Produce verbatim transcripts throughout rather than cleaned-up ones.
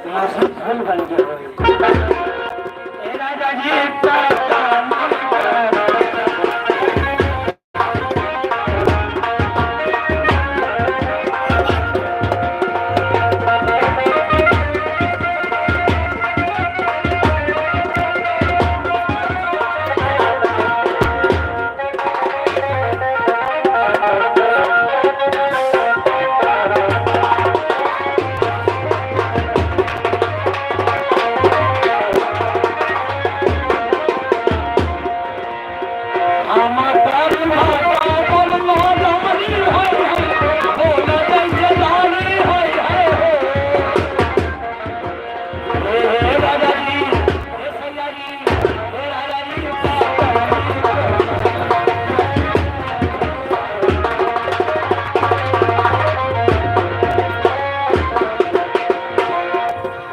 ए राजा जी,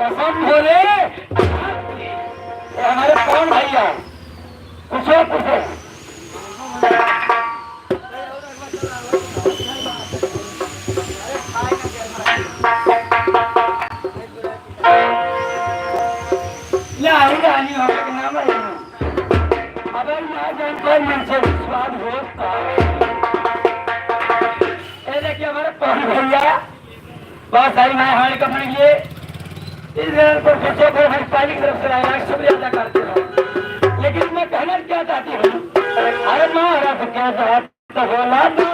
कसम भोले, ये हमारे कौन भैया? पूछो, पूछो। या, आई रानी हो के नाम है। अबे ना जान कोई मन से स्वाद होता। ए देखिए हमारे पवन भैया, बहुत सारी माया हमारे कपड़े लिए। इस घर पर बच्चों को हमारी पाली की तरफ से लाख लाख शुक्रिया अदा करते हैं। लेकिन मैं कहना क्या चाहती हूँ, अरे महाराज कैसा तो बोला ना।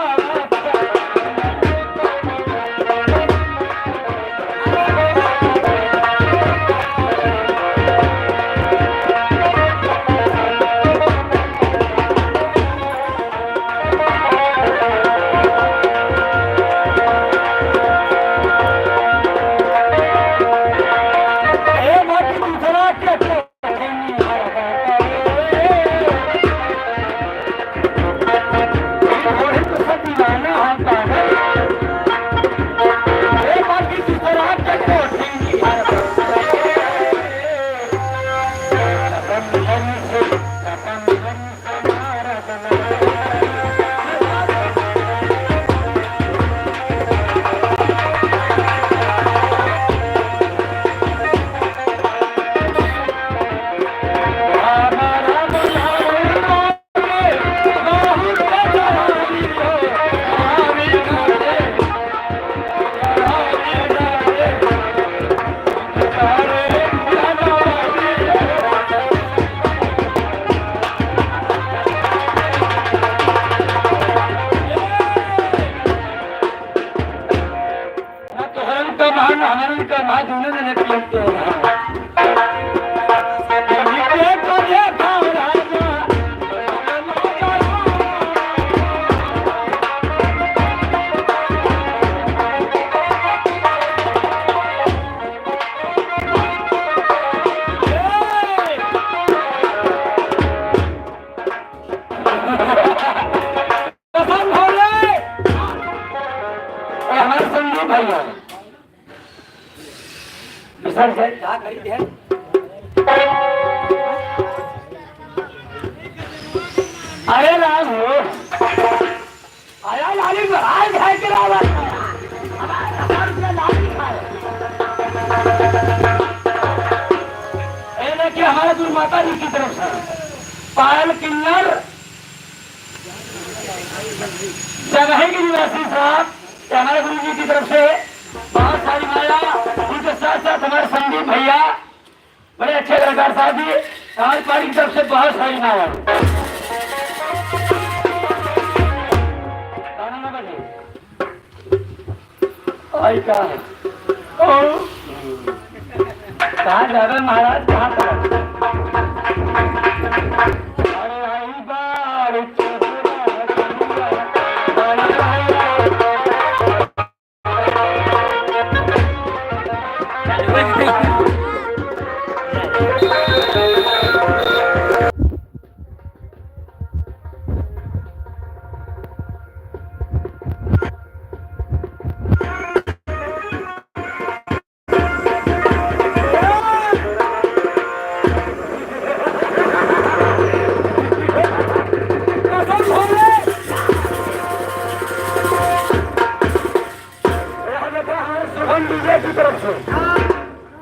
ए, बाकी दूसरा के ना तोहरन का भाग, हमरन का भाग, दुनो जने पियन के भाग। कसम खा ले। ए, हमारे संदीप भैया। विशाल से। का करी है? अरे राम हो। अरे लाली महाराज है कि रावण? हमारे हजार रुपया लाली खाए। ए, देखिए, हमारे गुरु माता जी की तरफ से पायल किन्नर जंघई के निवासी साहब, ये हमारे गुरु जी की तरफ से बहुत सारी माला, उनके साथ साथ हमारे संदीप भैया, बड़े अच्छे कलाकार साहब जी, हमारी पार्टी की तरफ से बहुत सारी माला। गाना ना बजे। आई का? ओ। कहाँ जावे महाराज, कहाँ पर? अरे आई बार